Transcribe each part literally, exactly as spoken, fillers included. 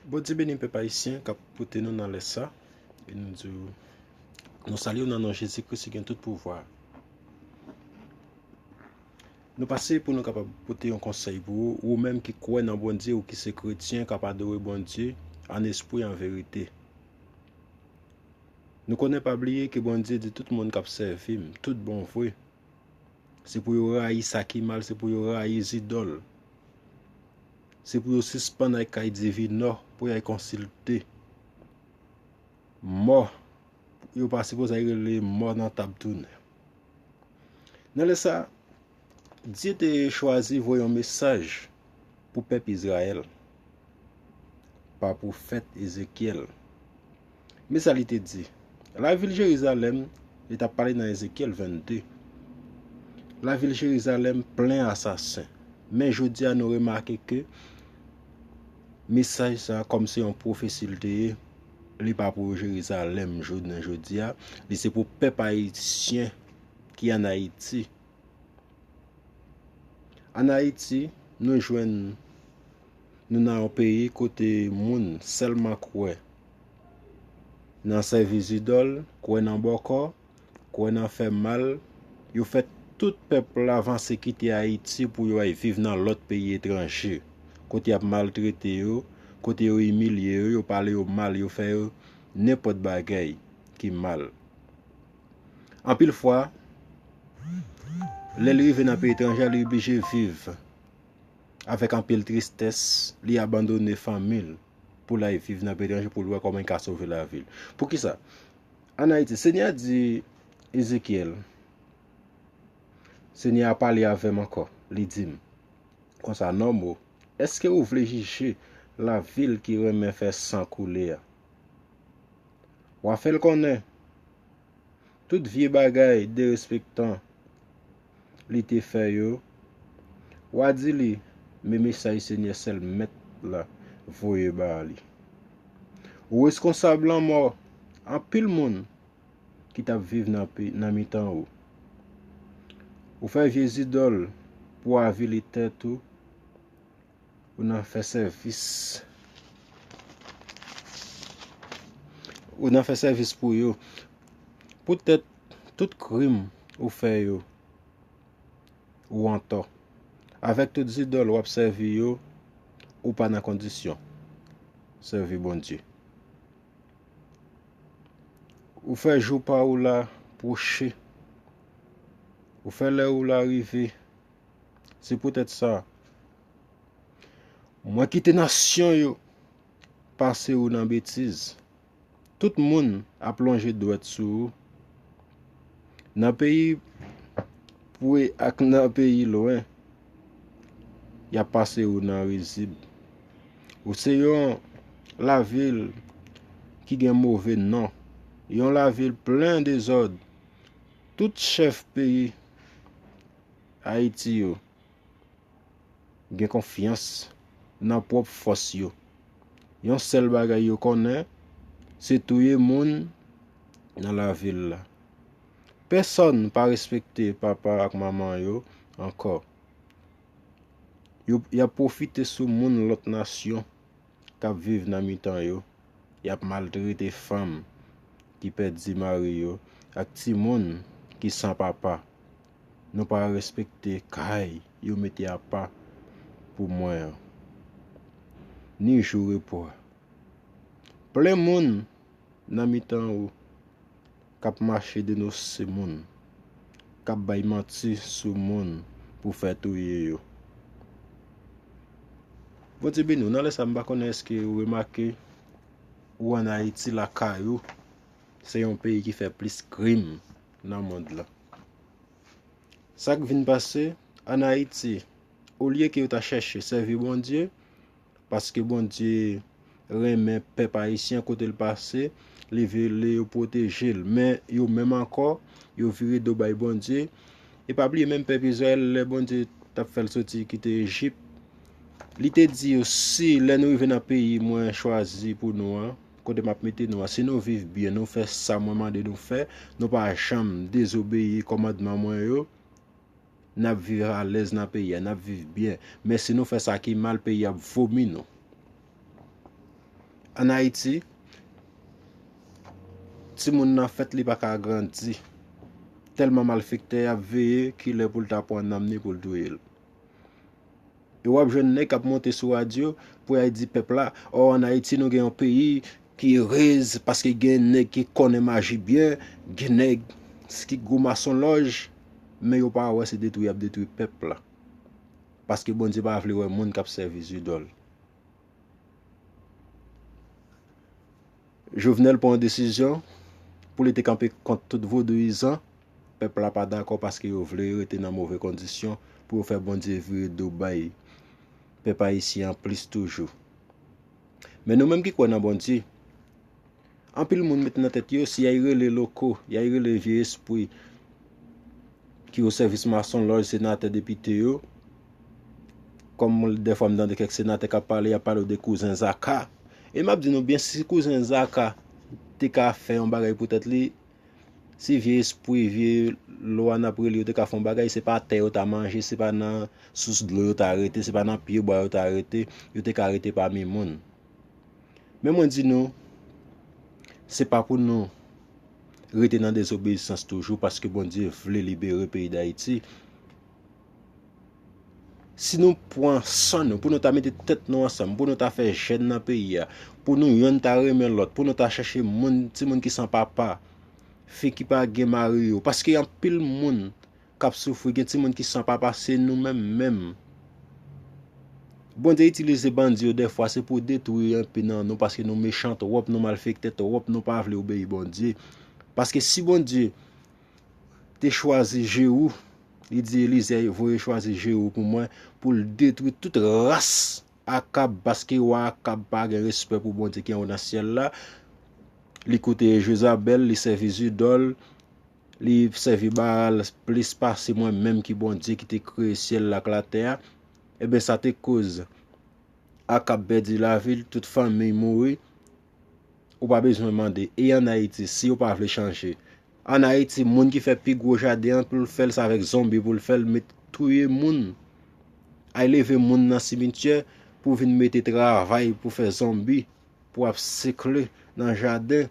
Bondye beni pèp ayisyen k ap koute nou nan lè sa. E nou di w, nou salye w nan non Jezi Kris ki gen tout pouvwa. Nou pase pou nou kapab pote yon konsèy pou ou, ou menm ki kwè nan Bondye, ou ki se kretyen, k ap adore Bondye an espri, an verite. Nou konnen, pa bliye ke Bondye di tout moun k ap sèvi m, tout bon vre, se pou yo rayi sa ki mal, se pou yo rayi zidòl. Se pou yo sispann al kay divinò pou y al konsilte mò. Yo pa sipoze al rele mò nan tab tounen. Nan lè sa, Dye te chwazi voye yon mesaj pou pèp Izrayèl pa pwofèt Ezekyèl. Men sa li te di, lavil Jerizalèm, li t ap pale nan Ezekyèl vennde, lavil Jerizalèm plen asasen. Men jodi a, nou remake ke mesaj sa, kòm se yon pwofesi l te ye, li pa pou Jerizalèm jounen jodi a, li se pou pèp ayisyen ki ann Ayiti. Ann Ayiti, nou jwenn nou nan yon peyi kote moun sèlman kwè nan sèvi zidòl, kwè nan bòkò, kwè nan fè mal. Yo fè tout pèp la vanse kite Ayiti pou yo al viv nan lòt peyi etranje, kote y ap maltrete yo, kote yo imilye yo, yo pale yo mal, yo fè yo nenpòt bagay ki mal. Anpil fwa, lè li rive nan peyi etranje a, li oblije viv avèk anpil tristès, li abandone fanmi l pou l al viv nan peyi etranje pou l wè kòman l ka sove lavi l. Poukisa? Ann Ayiti, Senyè a di Ezekyèl, Senyè a pale avè m ankò, li di m konsa, Nonm ou, èske ou vle jije lavil ki renmen fè san koule a? W a fè l konnen tout vye bagay derespektan li te fè yo. W a di li, men mesaj Senyè sèl Mèt la voye ba li. Ou reskonsab lanmò anpil moun ki t ap viv nan, nan mitan ou. Ou fè vye zidòl pou avili tèt ou. Ou nan fè sèvis. Ou nan fè sèvis pou yo. Poutèt tout krim ou fè yo, ou antò. Avèk tout zidòl w ap sèvi yo, ou pa nan kondisyon sèvi Bondye. Ou fè jou pa ou la pwoche. Ou fè lè ou la rive. Se poutèt sa, mwen kite nasyon yo pase ou nan betiz. Tout moun ap lonje dwèt sou ou. Nan peyi pre ak nan peyi lwen, y ap pase ou nan rizib. Ou se yon lavil ki gen move non, yon lavil plen dezòd. Tout chèf peyi Ayiti yo gen konfyans nan pwòp fòs yo. Yon sèl bagay yo konnen, se touye moun nan lavil la. Pèsonn pa respekte papa ak manman yo ankò. Yo, y ap pwofite sou moun lòt nasyon k ap viv nan mitan yo. Y ap maltrete fanm ki pèdi mari yo ak timoun ki san papa. Nou pa respekte kay yo mete apa pou mwen an, ni jou repo a. Plen moun nan mitan ou k ap mache denose moun, k ap bay manti sou moun pou fè touye yo. Bondye beni w. Nan lè sa, m pa konnen èske ou remake ou ann Ayiti lakay ou, se yon peyi ki fè plis krim nan mond lan. Sa k vin pase ann Ayiti, olye ke yo ta chèche sèvi Bondye, paske Bondye renmen pèp ayisyen kote l pase, li vle yo pwoteje l. Men yo menm ankò, yo vire do bay Bondye. E pa bliye menm pèp Izrayèl, lè Bondye t ap fè l soti kite Ejip, li te di yo, si lè nou rive nan peyi mwen chwazi pou nou an, kote m ap mete nou an, si nou viv byen, nou fè sa mwen mande nou fè, nou pa janm dezobeyi kòmandman mwen yo, n ap viv alèz nan peyi a, n ap viv byen. Men si nou fè sa ki mal, peyi a ap vomi nou. Ann Ayiti, timoun nan fèt, li pa ka grandi. Tèlman malfektè y ap veye, kilè pou l ta pran nanm ni pou l touye l. E w ap jwenn nèg k ap monte sou radyo pou y al di pèp la, o, ann Ayiti, nou gen yon peyi ki erez paske gen nèg ki konnen maji byen, gen nèg ki gwo masonlòj, men yo pa wè se detwi y ap detwi pèp la. Paske Bondye pa vle wè moun k ap sèvi zidòl. Jovenel pran yon desizyon pou li te kanpe kont tout vodouyizan. Pèp la pa dakò paske yo vle rete nan move kondisyon pou yo fè Bondye vire do bay pèp ayisyen an plis toujou. Men nou menm ki kwè nan Bondye, anpil moun met nan tèt yo, si y al rele loko, y al rele vye espri ki o sèvis masonlòj, senatè, depite yo, kòm dèfwa m tande kèk senatè k ap pale, y ap pale w de kouzen Zaka. E m ap di nou byen, si kouzen Zaka te ka fè yon bagay pou tèt li, si vye espri, vye lwa n ap rele yo te ka fè yon bagay, se pa tè yo ta manje, se pa nan sous dlo yo ta rete, se pa nan pye bwa yo ta rete, yo te ka rete pami moun. Men mwen di nou, se pa pou nou rete nan dezobeyisans toujou, paske Bondye vle libere peyi Dayiti. Si nou pran san nou, pou nou ta mete tèt nou ansanm, pou nou ta fè jèn nan peyi a, pou nou yonn ta renmen lòt, pou nou ta chèche moun, timoun ki san papa, fi ki pa gen mari yo. Paske anpil moun k ap soufri, gen timoun ki san papa, se nou menm menm. Bondye itilize bandi yo dèfwa, se pou detwi enpe nan nou, paske nou mechan twòp, nou malfektè twòp, nou pa vle obeyi Bondye. Paske si Bondye te chwazi Jewou, li di Elizè, voye chwazi Jewou pou mwen, pou l detwi tout ras Akab, paske wa Akab pa gen respè pou Bondye ki anwo nan syèl la. Li koute Jezabèl, li sèvi zidòl, li sèvi Baal plis pase mwen menm ki Bondye ki te kreye syèl la ak latè a. Ebyen, sa te koz Akab pèdi lavi l, tout fanmi mouri. Ou pa bezwen mande. E ann Ayiti, si yo pa vle chanje? Ann Ayiti, moun ki fè pi gwo jaden an, pou l fè l, se avèk zonbi pou l fè l, met touye moun. Ay leve moun nan simityè pou vin mete travay pou fè zonbi, pou ap sekle nan jaden.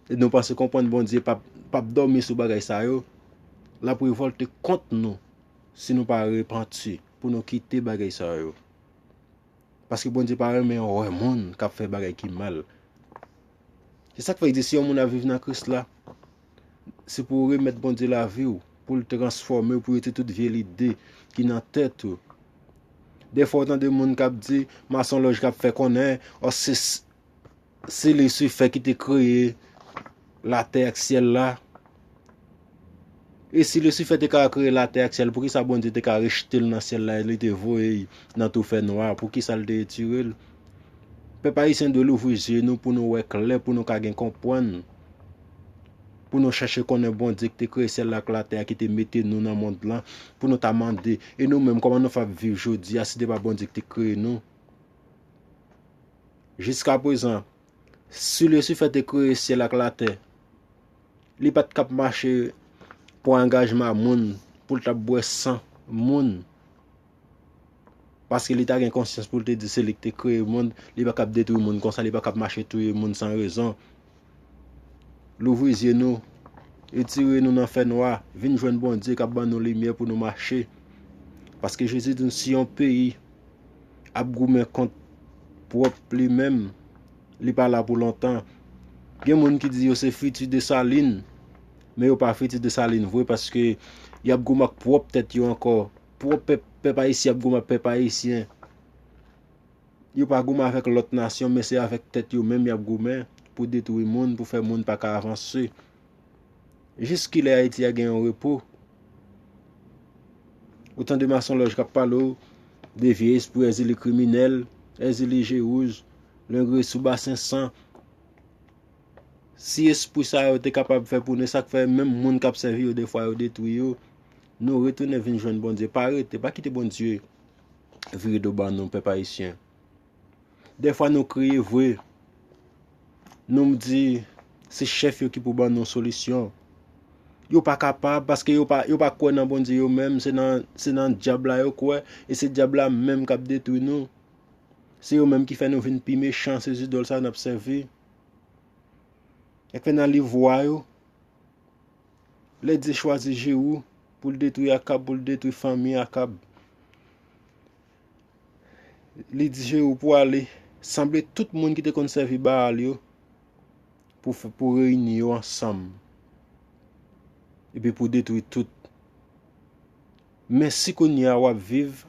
E nou panse konprann Bondye p ap, p ap dòmi sou bagay sa yo? L ap revòlte kont nou si nou pa repanti, pou nou kite bagay sa yo. Paske Bondye pa renmen wè moun k ap fè bagay ki mal. Se sa k fè l di, si yon moun ap viv nan Kris la, se pou w remèt Bondye lavi w, pou l transfòme w, pou w retire tout vye lide ki nan tèt ou. Dèfwa w tande moun k ap di, masonlòj k ap fè konnen, o, se, se Lisifè ki te kreye latè ak syèl la. E si Lisifè te ka kreye latè ak syèl, poukisa Bondye te ka rejte l nan syèl la e li te voye l nan tou fènwa? Poukisa l te retire l? Pèp ayisyen dwe louvri zye nou pou nou wè klè, pou nou ka gen konprann, pou nou chèche konnen Bondye ki te kreye syèl la ak latè a, ki te mete nou nan mond lan, pou nou ta mande, e nou menm, kòman nou fè ap viv jodi a si te pa Bondye ki te kreye nou? Jiskaprezan, si Lisifè te kreye syèl ak latè, li pa t k ap mache pran angajman moun pou l t ap bwè san moun. Paske li ta gen konsyans pou l te di se li ki te kreye moun, li pa k ap detwi moun konsa, li pa k ap mache touye moun san rezon. Louvri zye nou, retire nou nan fènwa, vin jwenn Bondye k ap ban nou limyè pou nou mache. Paske Jezi di nou, si yon peyi ap goumen kont pwòp li menm, li pa la pou lontan. Gen moun ki di yo se fiti Desalin, men yo pa fiti Desalin vre, paske y ap goumen ak pwòp tèt yo ankò. Pwòp pèp, pèp ayisyen ap goumen ak pèp ayisyen. Yo pa goumen avèk lòt nasyon, men se avèk tèt yo menm y ap goumen pou detwi moun, pou fè moun pa ka avanse. Jiskilè Ayiti a gen yon repo? Ou tande masonlòj k ap pale w de vye espri Èzili kriminèl, Èzili je wouj, Lengresou basen san. Si espri sa yo te kapab fè pou nou, sa k fè menm moun k ap sèvi yo, defwa yo detwi yo. Nou retounen vin jwenn Bondye. Pa rete, pa kite Bondye vire do ban nou, pèp ayisyen. Dèfwa nou kriye vre. Nou di se chèf yo ki pou ban nou solisyon. Yo pa kapab, paske yo pa, yo pa kwè nan Bondye yo menm, se nan, se nan dyab la yo kwè, e se dyab la menm k ap detwi nou. Se yo menm ki fè nou vin pi mechan, se zidòl sa yo n ap sèvi. Èk fè n a li vwa yo. Lè Dye chwazi Jewou pou l detwi Akab, pou l detwi fanmi Akab, li di Jewou pou ale sanble tout moun ki te konn sèvi Baal yo pou, pou reyini yo ansanm, epi pou detwi tout. Men si kounye a w ap viv,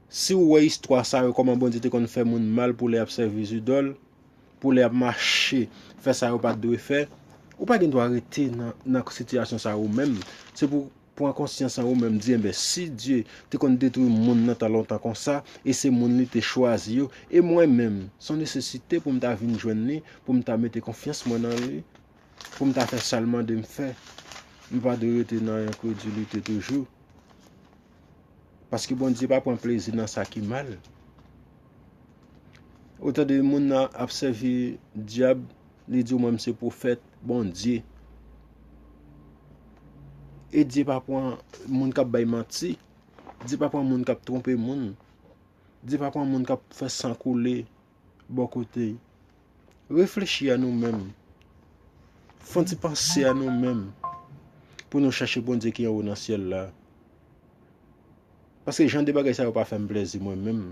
si w wè istwa sa yo, kòman Bondye te konn fè moun mal pou lè y ap sèvi zidòl, pou lè y ap mache, fè sa yo pa t dwe fè, ou pa gen dwa rete nan, nan sitiyasyon sa yo ou menm. Se pou pran konsyans an ou menm, di, enben, si Dye te konn detwi moun nan tan lontan konsa, e se moun li te chwazi yo, e mwen menm, se yon nesesite pou m ta vin jwenn li, pou m ta mete konfyans mwen nan li, pou m ta fè sa l mande m fè. M pa dwe rete nan enkredilite toujou. Paske Bondye pa pran plezi nan sa ki mal. Ou tande moun nan ap sèvi dyab, li di w, mwen, m se pwofèt Bondye. E Dye pa pran moun k ap bay manti. Dye pa pran moun k ap twonpe moun. Dye pa pran moun k ap fè san koule bò kote. Reflechi a nou menm. Fè yon ti panse a nou menm. Pou nou chache Bondye ki anwo nan syèl la. Paske jan de bagay sa yo pa fè m plezi mwen menm.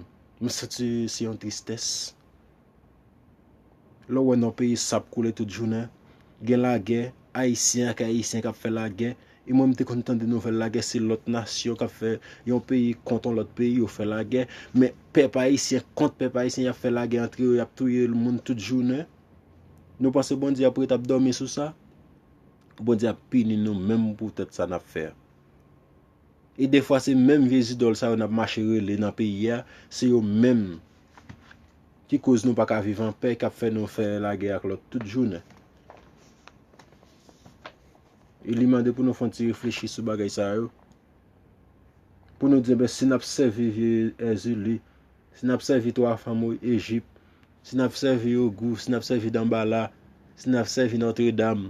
M santi se yon tristès. Lè w wè nan yon peyi sa ap koule tout jounen, gen lagè, Ayisyen ak Ayisyen k ap fè lagè, e mwen m te konn tande nouvèl lagè, se lòt nasyon k ap fè yon peyi kont yon lòt peyi, yo fè lagè, men pèp ayisyen kont pèp ayisyen, y ap fè lagè antre yo, y ap touye moun tout jounen. Nou panse Bondye ap ret ap dòmi sou sa? Bondye ap pini nou menm poutèt sa n ap fè a. E defwa se menm vye zidòl sa yo n ap mache rele nan peyi a, se yo menm ki koz nou pa ka viv anpè, k ap fè nou fè lagè ak lòt tout jounen. E li mande pou nou fè yon ti reflechi sou bagay sa yo. Pou nou di, enben, si n ap sèvi vye Èzili, si n ap sèvi twa fanm Ejip, si n ap sèvi Ogou, si n ap sèvi Danbala, si n ap sèvi Nòtredam,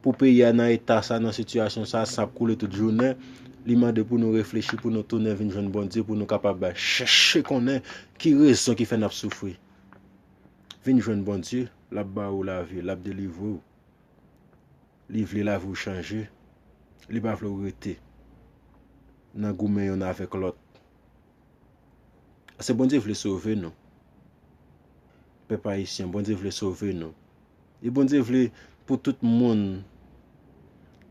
pou peyi a nan eta sa, nan sitiyasyon sa, sa ap koule tout jounen, li mande pou nou reflechi, pou nou tounen vin jwenn Bondye, pou nou kapab chèche konnen ki rezon ki fè n ap soufri. Vin jwenn Bondye, l ap ba ou lavi, l ap delivre w. Li vle lavi w chanje. Li pa vle w rete nan goumen yonn avèk lòt. Paske Bondye vle sove nou. Pèp ayisyen, Bondye vle sove nou. E Bondye vle pou tout moun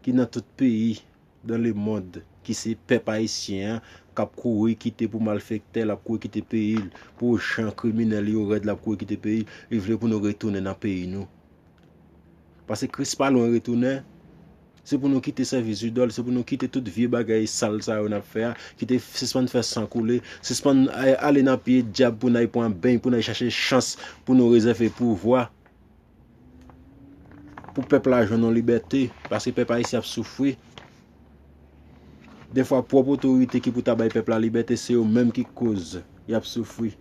ki nan tout peyi dans le monde, ki se pèp ayisyen an, k ap kouri kite pou malfektè, l ap kouri kite peyi l, pou jan kriminèl yo rèd, l ap kouri kite peyi l. Li vle pou nou retounen nan peyi nou. Paske Kris pa lwen retounen. Se pou nou kite sèvi zidòl, se pou nou kite tout vye bagay sal sa yo n ap fè a, kite sispann fè san koule, sispann a-, ale nan pye dyab pou n al pran beny, pou n al chache chans pou nou rezève pouvwa. Pou pèp la jwenn yon libète, paske pèp ayisyen ap soufri. Defwa, pwòp otorite ki pou ta bay pèp la libète, se yo menm ki koz y ap soufri.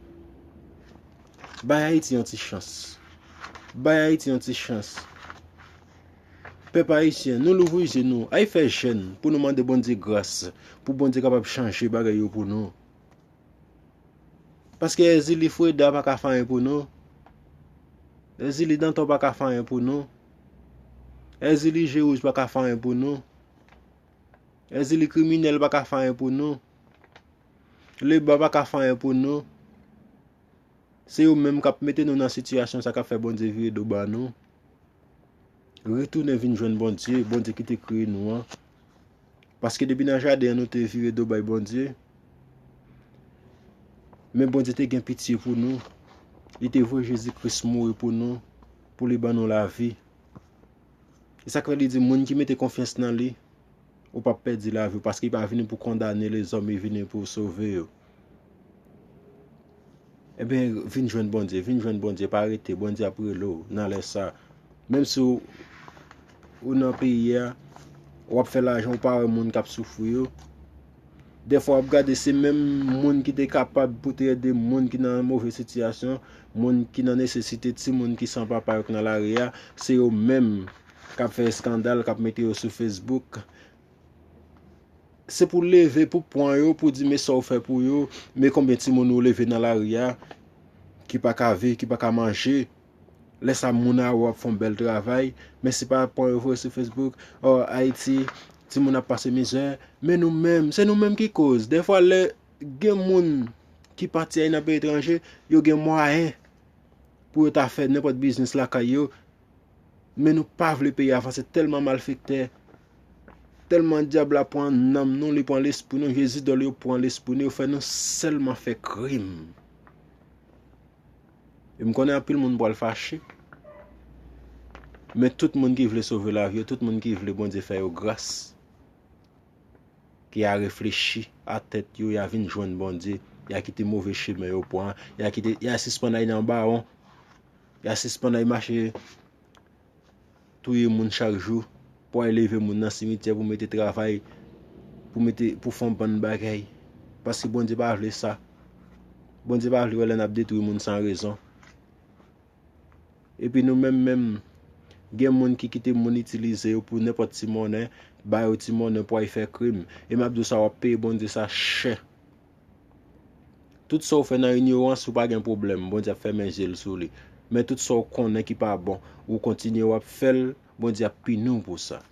Bay Ayiti yon ti chans. Bay Ayiti yon ti chans. Pèp ayisyen, nou louvri je nou. Ay fè jèn pou nou mande Bondye gras, pou Bondye kapab chanje bagay yo pou nou. Paske Èzili Freda pa ka fè anyen pou nou. Èzili Danton pa ka fè anyen pou nou. Èzili Je Wouj pa ka fè anyen pou nou. Èzili kriminèl pa ka fè anyen pou nou. Leba pa ka fè anyen pou nou. Se yo menm k ap mete nou nan sitiyasyon sa k ap fè Bondye vire do ba nou. Retounen vin jwenn Bondye, Bondye ki te kreye nou an. Paske depi nan jaden an nou te vire do bay Bondye. Men Bondye te gen pitye pou nou. Li te voye Jezi Kris mouri pou nou, pou li ban nou lavi. E sa k fè li di, moun ki mete konfyans nan li, ou p ap pèdi lavi w, paske li pa vini pou kondane lezòm, li vini pou sove yo. Ebyen, vin jwenn Bondye, vin jwenn Bondye, pa rete, Bondye ap rele w nan lè sa. Menm si w, ou nan peyi a, w ap fè lajan, ou pa wè moun k ap soufri yo. Dèfwa w ap gade se menm moun ki te kapab pou te ede moun ki nan move sitiyasyon, moun ki nan nesesite, timoun ki san papa yo k nan lari a, se yo menm k ap fè eskandal, k ap mete yo sou Facebook. Se pou leve, pou pran yo, pou di, "Men sa w fè pou yo, men konbyen timoun ou leve nan lari a, ki pa ka viv, ki pa ka manje." Lè sa moun a wè w ap fè yon bèl travay, men se pa pran yo voye sou Facebook, "Oh, Ayiti, timoun ap pase mizè." Men nou menm, se nou menm ki koz. Dèfwa, lè gen moun ki pati al nan peyi etranje, yo gen mwayen pou yo ta fè nenpòt biznis lakay yo, men nou pa vle peyi a avanse, tèlman malfektè, tèlman dyab la pran nanm nou, li pran lespri nou, vye zidòl yo pran lespri nou, yo fè nou sèlman fè krim. E m konnen anpil moun pral fache. Men tout moun ki vle sove lavi yo, tout moun ki vle Bondye fè yo gras, ke y a reflechi a tèt yo, y a vin jwenn Bondye, y a kite move chemen yo pran, y a kite, y a sispann al nan bawon, y a sispann al mache touye moun chak jou, pou al leve moun nan simityè, pou mete travay, pou mete, pou fè yon bann bagay. Paske Bondye pa vle sa. Bondye pa vle wè lè n ap detwi moun san rezon. Epi nou menm menm, gen moun ki kite moun itilize yo pou nenpòt ti monnen, ba yo ti monnen pou al fè krim. E m ap di w sa, w ap peye Bondye sa chè. Tout sa w fè nan inyorans, ou pa gen pwoblèm, Bondye ap fèmen je l sou li. Men tout sa w konnen ki pa bon, ou kontinye w ap fè l, Bondye ap pini w pou sa.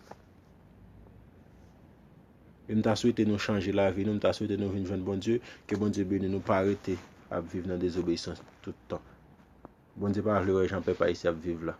E m ta swete nou chanje lavi nou, m ta swete nou vin jwenn Bondye, ke Bondye beni nou, pa rete ap viv nan dezobeyisans tout tan. Bondye pa vle wè jan pèp ayisyen ap viv la.